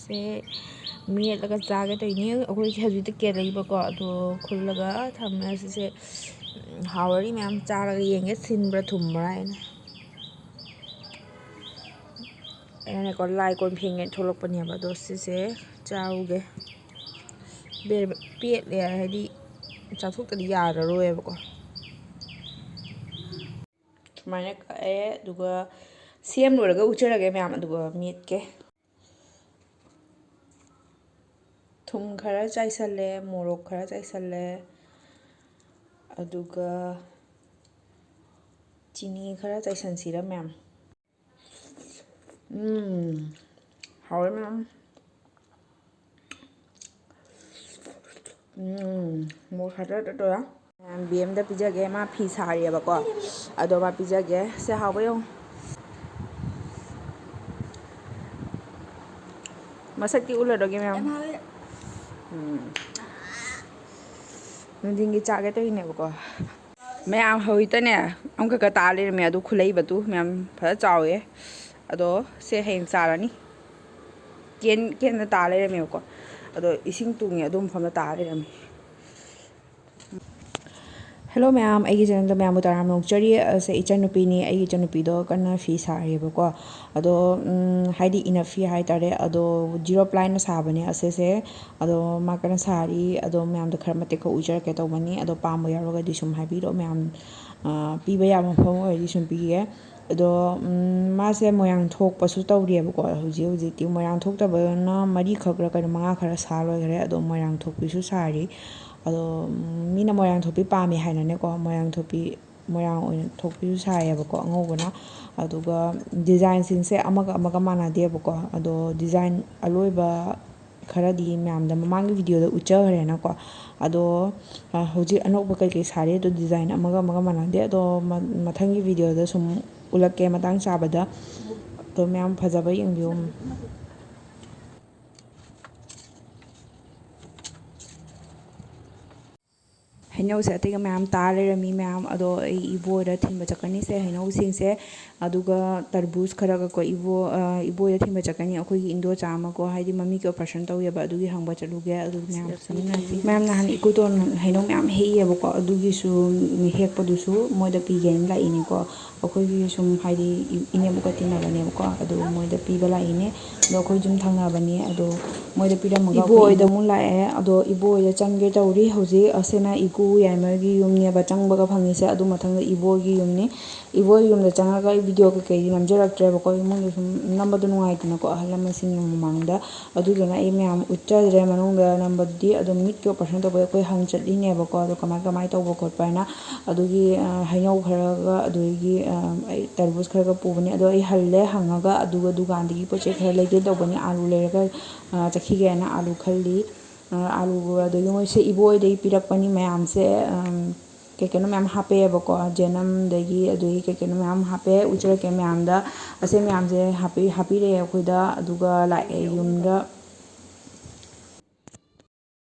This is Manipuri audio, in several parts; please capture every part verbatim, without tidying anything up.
ꯁꯦ ꯃꯦꯠꯂꯒ ꯆꯥꯒꯦ ꯇꯧꯔꯤꯅꯦ꯫ ꯑꯩꯈꯣꯏꯒꯤ ꯍꯧꯖꯤꯛꯇ ꯀꯦꯜꯂꯛꯏꯕꯀꯣ, ꯑꯗꯣ ꯈꯨꯜꯂꯒ ꯊꯝꯃꯦ꯫ ꯁꯤꯁꯦ ꯍꯥꯎꯔꯅꯤ꯫ ꯃꯌꯥꯝ ꯆꯥꯔꯒ ꯌꯦꯡꯒꯦ, ꯁꯤꯟꯕ꯭ꯔꯥ ꯊꯨꯝꯕ꯭ꯔꯥ ꯍꯥꯏꯅ꯫ ꯑꯩꯅꯅꯦꯀꯣ, ꯂꯥꯏ ꯀꯣꯟ ꯐꯦꯡꯒꯦ ꯊꯣꯛꯂꯛꯄꯅꯦꯕ꯫ ꯑꯗꯣ ꯁꯤꯁꯦ ꯆꯥꯔꯨꯒꯦ꯫ ꯕꯦ-, ꯄꯦꯠꯂꯦ ꯍꯥꯏꯗꯤ, ꯆꯥꯊꯣꯛꯇꯗꯤ ꯌꯥꯔꯔꯣꯏꯕꯀꯣ꯫ ꯁꯨꯃꯥꯏꯅ ꯀꯛꯑꯦ, ꯑꯗꯨꯒ ꯁꯦꯝ ꯂꯣꯏꯔꯒ ꯎꯠꯆꯔꯒꯦ ꯃꯌꯥꯝ, ꯑꯗꯨꯒ ꯃꯦꯠꯀꯦ꯫ ꯊꯨꯝ ꯈꯔ ꯆꯥꯏꯁꯜꯂꯦ, ꯃꯣꯔꯣꯛ ꯈꯔ ꯆꯥꯏꯁꯜꯂꯦ, ꯑꯗꯨꯒ ꯆꯤꯅꯤ ꯈꯔ ꯆꯥꯏꯁꯟꯁꯤꯔ ꯃꯌꯥꯝ? ꯎꯝ, ꯍꯥꯎꯔꯦ ꯃꯌꯥꯝ꯫ ꯎꯝ, ꯃꯣꯔꯣꯛ ꯁꯥꯇ꯭ꯔ ꯇꯧꯔ꯫ ꯃꯌꯥꯝ ꯕꯤ ꯑꯦꯝꯗ ꯄꯤꯖꯒꯦ꯫ ꯃꯥ ꯐꯤ ꯁꯥꯔꯤꯑꯕꯀꯣ, ꯑꯗꯣ ꯃꯥ ꯄꯤꯖꯒꯦ꯫ ꯁꯦ, ꯍꯥꯎꯕ ꯌꯦꯡꯉꯨ꯫ ꯃꯁꯛꯇꯤ ꯎꯠꯂꯔꯣꯏꯒꯦ ꯃꯌꯥꯝ꯫ ꯌꯥꯝ ꯍꯥꯎꯋꯦ꯫ ꯎꯝ꯫ ꯅꯨꯡꯊꯤꯟꯒꯤ ꯆꯥꯒꯦ ꯇꯧꯔꯤꯅꯦꯕꯀꯣ꯫ ꯃꯌꯥꯝ ꯍꯧꯖꯤꯛꯇꯅꯦ ꯑꯃꯈꯛꯀ ꯇꯥ ꯂꯩꯔꯝꯃꯦ, ꯑꯗꯨ ꯈꯨꯂꯩꯕꯗꯨ ꯃꯌꯥꯝ ꯐꯖ ꯆꯥꯎꯋꯦ꯫ ꯑꯗꯣ ꯁꯦ ꯍꯌꯦꯡ ꯆꯥꯔꯅꯤ꯫ ꯀꯦꯟ, ꯀꯦꯟꯗ ꯇꯥ ꯂꯩꯔꯝꯃꯦꯕꯀꯣ꯫ ꯑꯗꯣ ꯏꯁꯤꯡ ꯇꯨꯡꯉꯦ, ꯑꯗꯨ ꯃꯐꯝꯗ ꯇꯥ ꯂꯩꯔꯝꯃꯦ꯫ ꯍꯦꯜꯂꯣ ꯃꯌꯥꯝ, ꯑꯩꯒꯤ ꯆꯦꯅꯦꯜꯗ ꯃꯌꯥꯝꯕꯨ ꯇꯔꯥꯝꯅ ꯑꯣꯛꯆꯔꯤ꯫ ꯑꯁꯦ ꯏꯆꯟꯅꯨꯄꯤꯅꯤ, ꯑꯩꯒꯤ ꯏꯆꯟꯅꯨꯄꯤꯗꯣ ꯀꯟꯅ ꯐꯤ ꯁꯥꯔꯤꯕꯀꯣ꯫ ꯑꯗꯣ, ꯎꯝ, ꯍꯥꯏꯗꯤ ꯏꯅꯐ ꯐꯤ ꯍꯥꯏꯇꯥꯔꯦ꯫ ꯑꯗꯣ ꯖꯤꯔꯣ ꯄ꯭ꯂꯥꯏꯅ ꯁꯥꯕꯅꯦ ꯑꯁꯤꯁꯦ꯫ ꯑꯗꯣ ꯃꯥ ꯀꯟꯅ ꯁꯥꯔꯤ꯫ ꯑꯗꯣ ꯃꯌꯥꯝꯗ ꯈꯔ ꯃꯇꯦꯛ ꯈꯔ ꯎꯠꯆꯔꯛꯀꯦ ꯇꯧꯕꯅꯤ꯫ ꯑꯗꯣ ꯄꯥꯝꯕ ꯌꯥꯎꯔꯒꯗꯤ ꯁꯨꯝ ꯍꯥꯏꯕꯤꯔꯛꯑꯣ ꯃꯌꯥꯝ꯫ ꯑ, ꯄꯤꯕ ꯌꯥꯕ ꯃꯐꯝ ꯑꯣꯏꯔꯗꯤ ꯁꯨꯝ ꯄꯤꯒꯦ꯫ ꯑꯗꯣ, ꯎꯝ, ꯃꯥꯁꯦ ꯃꯣꯏꯔꯥꯡ ꯊꯣꯛꯄꯁꯨ ꯇꯧꯔꯤꯑꯕꯀꯣ꯫ ꯍꯧꯖꯤꯛ ꯍꯧꯖꯤꯛꯇꯤ ꯃꯣꯏꯔꯥꯡ ꯊꯣꯛꯇꯕꯅ ꯃꯔꯤꯈꯛꯔ ꯀꯩꯅꯣ, ꯃꯉꯥ ꯈꯔ ꯁꯥ ꯂꯣꯏꯈꯔꯦ꯫ ꯑꯗꯣ ꯃꯣꯏꯔꯥꯡ ꯊꯣꯛꯄꯤꯁꯨ ꯁꯥꯔꯤ꯫ ꯑꯗꯣ, ꯎꯝ, ꯃꯤꯅ ꯃꯣꯏꯔꯥꯡ ꯊꯣꯛꯄꯤ ꯄꯥꯝꯃꯦ ꯍꯥꯏꯅꯅꯦꯀꯣ, ꯃꯣꯏꯔꯥꯡ ꯊꯣꯛꯄꯤ, ꯃꯣꯏꯔꯥꯡ ꯑꯣꯏꯅ ꯊꯣꯛꯄꯤꯁꯨ ꯁꯥꯏꯌꯦꯕꯀꯣ, ꯑꯉꯧꯕꯅ꯫ ꯑꯗꯨꯒ ꯗꯤꯖꯥꯏꯟꯁꯤꯡꯁꯦ ꯑꯃꯒ ꯑꯃꯒ ꯃꯥꯟꯅꯗꯦꯕꯀꯣ꯫ ꯑꯗꯣ ꯗꯤꯖꯥꯏꯟ ꯑꯂꯣꯏꯕ ꯈꯔꯗꯤ ꯃꯌꯥꯝꯗ ꯃꯃꯥꯡꯒꯤ ꯚꯤꯗꯤꯑꯣꯗ ꯎꯠꯆꯈ꯭ꯔꯦꯅꯀꯣ꯫ ꯑꯗꯣ, ꯑ, ꯍꯧꯖꯤꯛ ꯑꯅꯧꯕ ꯀꯩꯀꯩ ꯁꯥꯔꯤ, ꯑꯗꯣ ꯗꯤꯖꯥꯏꯟ ꯑꯃꯒ ꯑꯃꯒ ꯃꯥꯟꯅꯗꯦ꯫ ꯑꯗꯣ ꯃ-, ꯃꯊꯪꯒꯤ ꯚꯤꯗꯤꯑꯣꯗ ꯁꯨꯝ ꯎꯠꯂꯛꯀꯦ ꯃꯇꯥꯡ ꯆꯥꯕꯗ꯫ ꯑꯗꯣ ꯃꯌꯥꯝ ꯐꯖꯕ ꯌꯦꯡꯕꯤꯌꯨ꯫ ꯍꯩꯅꯧꯁꯦ ꯑꯇꯩꯒ ꯃꯌꯥꯝ ꯇꯥ ꯂꯩꯔꯝꯃꯤ ꯃꯌꯥꯝ꯫ ꯑꯗꯣ ꯑꯩ ꯏꯕꯣꯗ ꯊꯤꯟꯕ ꯆꯠꯀꯅꯤꯁꯦ ꯍꯩꯅꯧꯁꯤꯡꯁꯦ, ꯑꯗꯨꯒ ꯇꯔꯕꯨꯖ ꯈꯔꯒꯀꯣ ꯏꯕꯣ-, ꯑ, ꯏꯕꯣꯗ ꯊꯤꯟꯕ ꯆꯠꯀꯅꯤ꯫ ꯑꯩꯈꯣꯏꯒꯤ ꯏꯟꯗꯣꯆꯥ ꯑꯃꯀꯣ, ꯍꯥꯏꯗꯤ ꯃꯃꯤꯠꯀꯤ operation ꯇꯧꯋꯦꯕ, ꯑꯗꯨꯒꯤ ꯍꯪꯕ ꯆꯠꯂꯨꯒꯦ꯫ ꯑꯗꯨ ꯃꯌꯥꯝ ꯆꯠꯃꯤꯟꯅꯁꯤ꯫ ꯃꯌꯥꯝ ꯅꯍꯥꯟ ꯏꯀꯨꯇꯣꯟ ꯍꯩꯅꯧ ꯃꯌꯥꯝ ꯍꯦꯛꯏꯌꯦꯕꯀꯣ, ꯑꯗꯨꯒꯤꯁꯨ ꯍꯦꯛꯄꯗꯨꯁꯨ ꯃꯣꯏꯗ ꯄꯤꯒꯦꯅ ꯂꯥꯛꯏꯅꯦꯀꯣ꯫ ꯑꯩꯈꯣꯏꯒꯤ ꯁꯨꯝ ꯍꯥꯏꯗꯤ ꯏ-, ꯏꯅꯦꯝꯕꯣꯛꯀ ꯇꯤꯟꯅꯕꯅꯦꯕꯀꯣ, ꯑꯗꯨ ꯃꯣꯏꯗ ꯄꯤꯕ ꯂꯥꯛꯏꯅꯦ꯫ ꯑꯗꯣ ꯑꯩꯈꯣꯏ ꯌꯨꯝ ꯊꯪꯅꯕꯅꯦ, ꯑꯗꯣ ꯃꯣꯏꯗ ꯄꯤꯔꯝꯃꯒ ꯏꯕꯣ ꯍꯣꯏꯗ ꯑꯃꯨꯛ ꯂꯥꯛꯑꯦ꯫ ꯑꯗꯣ ꯏꯕꯣ ꯍꯣꯏꯗ ꯆꯪꯒꯦ ꯇꯧꯔꯤ ꯍꯧꯖꯤꯛ꯫ ꯑꯁꯤꯅ ꯏꯀꯨ ꯌꯥꯏꯃꯒꯤ ꯌꯨꯝꯅꯦꯕ ꯆꯪꯕꯒ ꯐꯪꯉꯤꯁꯦ, ꯑꯗꯨ ꯃꯊꯪꯗ ꯏꯕꯣꯒꯤ ꯌꯨꯝꯅꯤ꯫ ꯏꯕꯣꯒꯤ ꯌꯨꯝꯗ ꯆꯪꯉꯒ ꯑꯩ video ꯀꯩꯀꯩꯗꯤ ꯅꯝꯖꯔꯛꯇ꯭ꯔꯦꯕꯀꯣ, ꯏꯃꯨꯡꯗ ꯁꯨꯝ ꯅꯝꯕꯗꯣ ꯅꯨꯡꯉꯥꯏꯇꯅꯀꯣ, ꯑꯍꯜ ꯂꯃꯟꯁꯤꯡꯒꯤ ꯃꯃꯥꯡꯗ꯫ ꯑꯗꯨꯗꯨꯅ ꯑꯩ ꯃꯌꯥꯝ ꯎꯠꯆꯗ꯭ꯔꯦ ꯃꯅꯨꯡꯗ ꯅꯝꯕꯗꯨꯗꯤ꯫ ꯑꯗꯣ ꯃꯤꯠꯀꯤ operation ꯇꯧꯕꯩ ꯑꯩꯈꯣꯏ ꯍꯪ ꯆꯠꯂꯤꯅꯦꯕꯀꯣ, ꯑꯗꯣ ꯀꯃꯥꯏ ꯀꯃꯥꯏ ꯇꯧꯕ ꯈꯣꯠꯄ ꯍꯥꯏꯅ꯫ ꯑꯗꯨꯒꯤ, ꯑ, ꯍꯩꯅꯧ ꯈꯔꯒ ꯑꯗꯨꯗꯒꯤ, ꯑ, ꯑꯩ ꯇꯔꯕꯨꯖ ꯈꯔꯒ ꯄꯨꯕꯅꯦ꯫ ꯑꯗꯣ ꯑꯩ ꯍꯜꯂꯦ ꯍꯪꯉꯒ, ꯑꯗꯨꯒ ꯗꯨꯀꯥꯟꯗꯒꯤ ꯄꯣꯠ ꯆꯩ ꯈꯔ ꯂꯩꯒꯦ ꯇꯧꯕꯅꯤ, ꯑꯥꯂꯨ ꯂꯩꯔꯒ, ꯑ, ꯆꯠꯈꯤꯒꯦꯅ ꯑꯥꯂꯨ ꯈꯜꯂꯤ꯫ ꯑ, ꯑꯥꯂꯨ ꯑꯗꯒꯤ ꯃꯣꯏꯁꯦ ꯏꯕꯣ ꯍꯣꯏꯗꯒꯤ ꯄꯤꯔꯛꯄꯅꯤ ꯃꯌꯥꯝꯁꯦ꯫ ꯑꯝ, ꯀꯩ ꯀꯩꯅꯣ ꯃꯌꯥꯝ ꯍꯥꯞꯄꯛꯑꯦꯕꯀꯣ, ꯖꯦꯅꯝꯗꯒꯤ ꯑꯗꯨꯗꯒꯤ ꯀꯩ ꯀꯩꯅꯣ ꯃꯌꯥꯝ ꯍꯥꯞꯄꯛꯑꯦ꯫ ꯎꯠꯆꯔꯛꯀꯦ ꯃꯌꯥꯝꯗ꯫ ꯑꯁꯦ ꯃꯌꯥꯝꯁꯦ ꯍꯥꯞꯄꯤ-, ꯍꯥꯞꯄꯤꯔꯛꯑꯦ ꯑꯩꯈꯣꯏꯗ, ꯑꯗꯨꯒ ꯂꯥꯛꯑꯦ ꯌꯨꯝꯗ꯫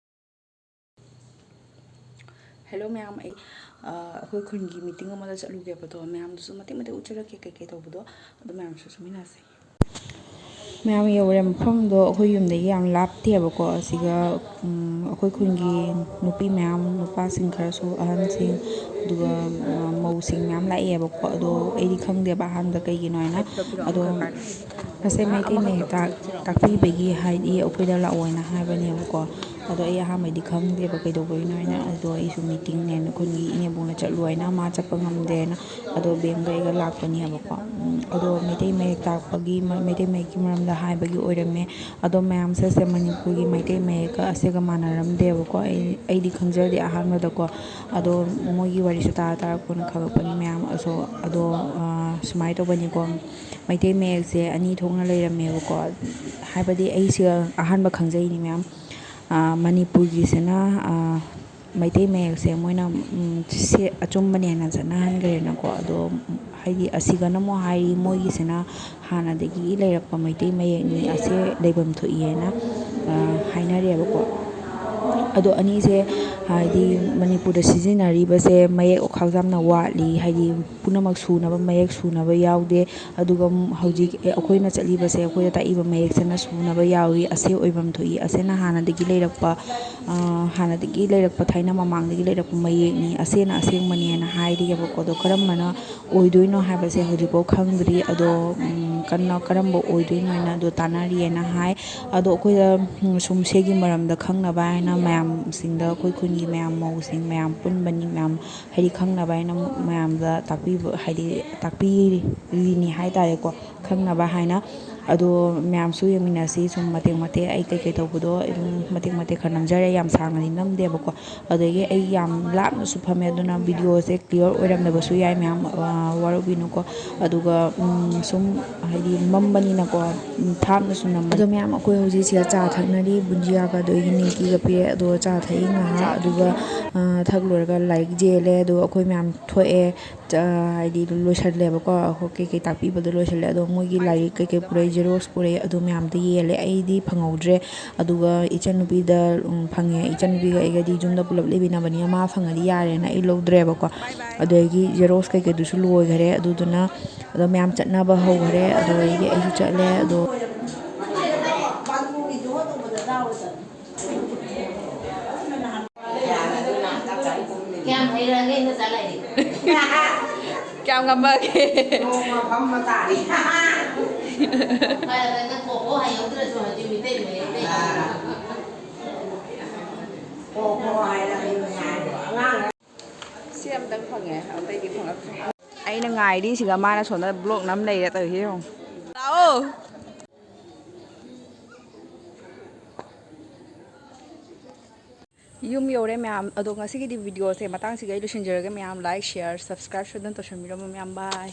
Hello ꯃꯌꯥꯝ, ꯑꯩ, ꯑ, ꯑꯩꯈꯣꯏ ꯈꯨꯟꯒꯤ meeting ꯑꯃꯗ ꯆꯠꯂꯨꯒꯦꯕꯗꯣ, ꯃꯌꯥꯝꯗꯨꯁꯨ ꯃꯇꯦꯛ ꯃꯇꯦꯛ ꯎꯠꯆꯔꯛꯀꯦ ꯀꯩꯀꯩ ꯇꯧꯕꯗꯣ, ꯑꯗꯨ ꯃꯌꯥꯝꯁꯨ ꯆꯠꯃꯤꯟꯅꯁꯦ꯫ ꯃꯌꯥꯝ ꯌꯧꯔꯦ꯫ ꯃꯐꯝꯗꯣ ꯑꯩꯈꯣꯏ ꯌꯨꯝꯗꯒꯤ ꯌꯥꯝ ꯂꯥꯞꯇꯦꯕꯀꯣ꯫ ꯑꯁꯤꯒ, ꯎꯝ, ꯑꯩꯈꯣꯏ ꯈꯨꯟꯒꯤ ꯅꯨꯄꯤ ꯃꯌꯥꯝ, ꯅꯨꯄꯥꯁꯤꯡ ꯈꯔꯁꯨ, ꯑꯍꯟꯁꯤꯡ, ꯑꯗꯨꯒ, ꯑ, ꯃꯧꯁꯤꯡ ꯃꯌꯥꯝ ꯂꯥꯛꯑꯦꯕꯀꯣ꯫ ꯑꯗꯣ ꯑꯩꯗꯤ ꯈꯪꯗꯦꯕ ꯑꯍꯥꯟꯕꯗ ꯀꯩꯒꯤꯅꯣ ꯍꯥꯏꯅ꯫ ꯑꯗꯣ ꯉꯁꯥꯏ ꯃꯩꯇꯩ ꯃꯌꯦꯛ ꯇꯥꯛ-, ꯇꯥꯛꯄꯤꯕꯒꯤ, ꯍꯥꯏꯗꯤ ꯑꯩꯈꯣꯏꯗ ꯂꯥꯛꯑꯣ ꯍꯥꯏꯅ ꯍꯥꯏꯕꯅꯦꯕꯀꯣ꯫ ꯑꯗꯣ ꯑꯩ ꯑꯍꯥꯟꯕꯩꯗꯤ ꯈꯪꯗꯦꯕ ꯀꯩꯗꯧꯕꯒꯤꯅꯣ ꯍꯥꯏꯅ꯫ ꯑꯗꯣ ꯑꯩꯁꯨ meetingꯅꯦꯅ ꯈꯨꯟꯒꯤ ꯏꯅꯦꯕꯨꯡꯅ ꯆꯠꯂꯨ ꯍꯥꯏꯅ, ꯃꯥ ꯆꯠꯄ ꯉꯝꯗꯦꯅ꯫ ꯑꯗꯣ ꯕꯦꯝꯒ ꯑꯩꯒ ꯂꯥꯛꯄꯅꯦꯕꯀꯣ꯫ ꯎꯝ, ꯑꯗꯣ ꯃꯩꯇꯩ ꯃꯌꯦꯛ ꯇꯥꯛꯄꯒꯤ, ꯃ-, ꯃꯩꯇꯩ ꯃꯌꯦꯛꯀꯤ ꯃꯔꯝꯗ ꯍꯥꯏꯕꯒꯤ ꯑꯣꯏꯔꯝꯃꯦ꯫ ꯑꯗꯣ ꯃꯌꯥꯝꯁꯦ, ꯁꯦ ꯃꯅꯤꯄꯨꯔꯒꯤ ꯃꯩꯇꯩ ꯃꯌꯦꯛꯀ ꯑꯁꯤꯒ ꯃꯥꯟꯅꯔꯝꯗꯦꯕꯀꯣ꯫ ꯑꯩ, ꯑꯩꯗꯤ ꯈꯪꯖꯗꯦ ꯑꯍꯥꯟꯕꯗꯀꯣ꯫ ꯑꯗꯣ ꯃꯣꯏꯒꯤ ꯋꯥꯔꯤꯁꯨ ꯇꯥꯔ ꯇꯥꯔ ꯀꯣꯟꯅ ꯈꯪꯉꯛꯄꯅꯤ ꯃꯌꯥꯝ꯫ ꯑꯁꯣ-, ꯑꯗꯣ, ꯑ, ꯁꯨꯃꯥꯏꯅ ꯇꯧꯕꯅꯤꯀꯣ, ꯃꯩꯇꯩ ꯃꯌꯦꯛꯁꯦ ꯑꯅꯤ ꯊꯣꯛꯅ ꯂꯩꯔꯝꯃꯦꯕꯀꯣ꯫ ꯍꯥꯏꯕꯗꯤ ꯑꯩꯁꯤꯒ ꯑꯍꯥꯟꯕ ꯈꯪꯖꯩꯅꯤ ꯃꯌꯥꯝ꯫ ꯑ, ꯃꯅꯤꯄꯨꯔꯒꯤꯁꯤꯅ, ꯑ, ꯃꯩꯇꯩ ꯃꯌꯦꯛꯁꯦ ꯃꯣꯏꯅ, ꯎꯝ, ꯁꯦ-, ꯑꯆꯨꯝꯕꯅꯦꯅ ꯆꯠꯅꯍꯟꯈ꯭ꯔꯦꯅꯀꯣ꯫ ꯑꯗꯣ, ꯎꯝ, ꯍꯥꯏꯗꯤ ꯑꯁꯤꯒꯅ ꯑꯃꯨꯛ ꯍꯥꯏꯔꯤ ꯃꯣꯏꯒꯤꯁꯤꯅ ꯍꯥꯟꯅꯗꯒꯤ ꯂꯩꯔꯛꯄ ꯃꯩꯇꯩ ꯃꯌꯦꯛꯅꯤ, ꯑꯁꯦ ꯂꯩꯐꯝ ꯊꯣꯛꯏ ꯍꯥꯏꯅ, ꯑ, ꯍꯥꯏꯅꯔꯦꯕꯀꯣ꯫ ꯑꯗꯣ ꯑꯅꯤꯁꯦ ꯍꯥꯏꯗꯤ ꯃꯅꯤꯄꯨꯔꯗ ꯁꯤꯖꯤꯟꯅꯔꯤꯕꯁꯦ ꯃꯌꯦꯛ ꯑꯣꯈꯥꯛ ꯌꯥꯝꯅ ꯋꯥꯠꯂꯤ, ꯍꯥꯏꯗꯤ ꯄꯨꯝꯅꯃꯛ ꯁꯨꯅꯕ ꯃꯌꯦꯛ ꯁꯨꯅꯕ ꯌꯥꯎꯗꯦ꯫ ꯑꯗꯨꯒ ꯍꯧꯖꯤꯛ ꯑꯩꯈꯣꯏꯅ ꯆꯠꯂꯤꯕꯁꯦ, ꯑꯩꯈꯣꯏꯗ ꯇꯥꯛꯏꯕ ꯃꯌꯦꯛꯁꯤꯅ ꯁꯨꯅꯕ ꯌꯥꯎꯏ꯫ ꯑꯁꯦ ꯑꯣꯏꯐꯝ ꯊꯣꯛꯏ꯫ ꯑꯁꯦꯅ ꯍꯥꯟꯅꯗꯒꯤ ꯂꯩꯔꯛꯄ, ꯑ, ꯍꯥꯟꯅꯗꯒꯤ ꯂꯩꯔꯛꯄ, ꯊꯥꯏꯅ ꯃꯃꯥꯡꯗꯒꯤ ꯂꯩꯔꯛꯄ ꯃꯌꯦꯛꯅꯤ꯫ ꯑꯁꯦꯅ ꯑꯁꯦꯡꯕꯅꯦꯅ ꯍꯥꯏꯔꯤꯑꯕꯀꯣ꯫ ꯑꯗꯣ ꯀꯔꯝꯕꯅ ꯑꯣꯏꯗꯣꯏꯅꯣ ꯍꯥꯏꯕꯁꯦ ꯍꯧꯖꯤꯛꯐꯥꯎ ꯈꯪꯗ꯭ꯔꯤ꯫ ꯑꯗꯣ, ꯎꯝ, ꯀꯟꯅ ꯀꯔꯝꯕ ꯑꯣꯏꯗꯣꯏꯅꯣ ꯍꯥꯏꯅ ꯑꯗꯣ ꯇꯥꯟꯅꯔꯤꯑꯅ ꯍꯥꯏ꯫ ꯑꯗꯣ ꯑꯩꯈꯣꯏꯗ, ꯎꯝ, ꯁꯨꯝ ꯁꯤꯒꯤ ꯃꯔꯝꯗ ꯈꯪꯅꯕ ꯍꯥꯏꯅ ꯃꯌꯥꯝꯁꯤꯡꯗ, ꯑꯩꯈꯣꯏ ꯈꯨꯟꯒꯤ ꯃꯌꯥꯝ, ꯃꯧꯁꯤꯡ ꯃꯌꯥꯝ ꯄꯨꯟꯕꯅꯤ, ꯃꯌꯥꯝ ꯍꯥꯏꯗꯤ ꯈꯪꯅꯕ ꯍꯥꯏꯅ ꯃꯌꯥꯝꯗ ꯇꯥꯛꯄꯤꯕ, ꯍꯥꯏꯗꯤ ꯇꯥꯛꯄꯤꯔꯤꯅꯤ ꯍꯥꯏ ꯇꯥꯔꯦꯀꯣ, ꯈꯪꯅꯕ ꯍꯥꯏꯅ꯫ ꯑꯗꯣ ꯃꯌꯥꯝꯁꯨ ꯌꯦꯡꯃꯤꯟꯅꯁꯤ꯫ ꯁꯨꯝ ꯃꯇꯦꯛ ꯃꯇꯦꯛ ꯑꯩ ꯀꯩꯀꯩ ꯇꯧꯕꯗꯣ ꯑꯗꯨꯝ ꯃꯇꯦꯛ ꯃꯇꯦꯛ ꯈꯔ ꯅꯝꯖꯔꯦ, ꯌꯥꯝ ꯁꯥꯡꯅꯗꯤ ꯅꯝꯗꯦꯕꯀꯣ꯫ ꯑꯗꯒꯤ ꯑꯩ ꯌꯥꯝ ꯂꯥꯞꯅꯁꯨ ꯐꯝꯃꯦ, ꯑꯗꯨꯅ ꯚꯤꯗꯤꯑꯣꯁꯦ ꯀ꯭ꯂꯤꯌꯥꯔ ꯑꯣꯏꯔꯝꯗꯕꯁꯨ ꯌꯥꯏ꯫ ꯃꯌꯥꯝ, ꯑ, ꯋꯥꯔꯧꯕꯤꯅꯨꯀꯣ꯫ ꯑꯗꯨꯒ, ꯎꯝ, ꯁꯨꯝ ꯍꯥꯏꯗꯤ ꯃꯝꯕꯅꯤꯅꯀꯣ, ꯎꯝ, ꯊꯥꯞꯅꯁꯨ ꯅꯝꯕ꯫ ꯑꯗꯣ ꯃꯌꯥꯝ, ꯑꯩꯈꯣꯏ ꯍꯧꯖꯤꯛ ꯁꯤꯗ ꯆꯥ ꯊꯛꯅꯔꯤ꯫ ꯕꯨꯟꯖꯤꯌꯥꯒ ꯑꯗꯒꯤ ꯅꯤꯝꯀꯤꯒ ꯄꯤꯔꯦ꯫ ꯑꯗꯨꯒ ꯆꯥ ꯊꯛꯏ ꯉꯥꯏꯍꯥꯛ꯫ ꯑꯗꯨꯒ, ꯑ, ꯊꯛ ꯂꯣꯏꯔꯒ ꯂꯥꯏꯔꯤꯛ ꯌꯦꯜꯂꯦ꯫ ꯑꯗꯨꯒ ꯑꯩꯈꯣꯏ ꯃꯌꯥꯝ ꯊꯣꯛꯑꯦ꯫ ꯆ-, ꯍꯥꯏꯗꯤ ꯂꯣꯏꯁꯜꯂꯦꯕꯀꯣ꯫ ꯑꯩꯈꯣꯏ ꯀꯩꯀꯩ ꯇꯥꯛꯄꯤꯕꯗꯣ ꯂꯣꯏꯁꯜꯂꯦ꯫ ꯑꯗꯣ ꯃꯣꯏꯒꯤ ꯂꯥꯏꯔꯤꯛ ꯀꯩꯀꯩ ꯄꯨꯔꯛꯏ, ꯖꯦꯔꯣꯛꯁ ꯄꯨꯔꯛꯏ, ꯑꯗꯨ ꯃꯌꯥꯝꯗꯣ ꯌꯦꯜꯂꯦ꯫ ꯑꯩꯗꯤ ꯐꯪꯍꯧꯗ꯭ꯔꯦ꯫ ꯑꯗꯨꯒ ꯏꯆꯟꯅꯨꯄꯤꯗ, ꯎꯝ, ꯐꯪꯉꯦ꯫ ꯏꯆꯟꯅꯨꯄꯤꯒ ꯑꯩꯒꯗꯤ ꯌꯨꯝꯗ ꯄꯨꯂꯞ ꯂꯩꯃꯤꯟꯅꯕꯅꯤꯅ ꯃꯥ ꯐꯪꯉꯗꯤ ꯌꯥꯔꯦꯅ ꯑꯩ ꯂꯧꯗ꯭ꯔꯦꯕꯀꯣ꯫ ꯑꯗꯒꯤ ꯖꯦꯔꯣꯛꯁ ꯀꯩꯀꯩꯗꯨꯁꯨ ꯂꯣꯏꯈꯔꯦ꯫ ꯑꯗꯨꯗꯨꯅ ꯑꯗꯣ ꯃꯌꯥꯝ ꯆꯠꯅꯕ ꯍꯧꯈꯔꯦ꯫ ꯑꯗꯨꯗꯒꯤ ꯑꯩꯁꯨ ꯆꯠꯂꯦ꯫ ꯑꯗꯣ ꯀꯌꯥꯝ ꯍꯩꯔꯒꯦ ꯅꯆꯥ ꯂꯥꯏꯔꯤꯛ? ꯀꯌꯥꯝ ꯉꯝꯃꯒꯦ? ꯅꯣꯡꯃ ꯐꯝꯕ ꯇꯥꯔꯤ꯫ ꯐꯔꯦ, ꯅꯪ ꯈꯣꯈꯣ ꯍꯩꯍꯧꯗ꯭ꯔꯁꯨ ꯍꯧꯖꯤꯛ ꯃꯤꯇꯩ ꯃꯌꯦꯛ ꯂꯩ꯫ ꯈꯣꯈꯣ ꯍꯥꯏꯔ ꯍꯩꯕ ꯌꯥꯏ꯫ ꯑꯉꯥꯡ ꯁꯤ ꯑꯝꯇꯪ ꯐꯪꯉꯦ, ꯑꯇꯩꯗꯤ ꯐꯪꯉꯛꯇ꯭ꯔꯦ꯫ ꯑꯩꯅ ꯉꯥꯏꯔꯤꯁꯤꯒ ꯃꯥꯅ ꯁꯣꯝꯗ ꯕ꯭ꯂꯣꯛ ꯅꯝ ꯂꯩꯔꯦ ꯇꯧꯔꯤꯁꯦ ꯌꯦꯡꯉꯣ꯫ ꯂꯥꯛꯑꯣ꯫ ꯌꯨꯝ ꯌꯧꯔꯦ ꯃꯌꯥꯝ꯫ ꯑꯗꯣ ꯉꯁꯤꯒꯤꯗꯤ ꯚꯤꯗꯤꯑꯣꯁꯦ ꯃꯇꯥꯡꯁꯤꯒ ꯑꯩ ꯂꯣꯏꯁꯤꯟꯖꯔꯒꯦ ꯃꯌꯥꯝ꯫ Like, share, subscribe ꯁꯣꯏꯗꯅ ꯇꯧꯁꯟꯕꯤꯔꯝꯃꯣ ꯃꯌꯥꯝ꯫ Bye꯫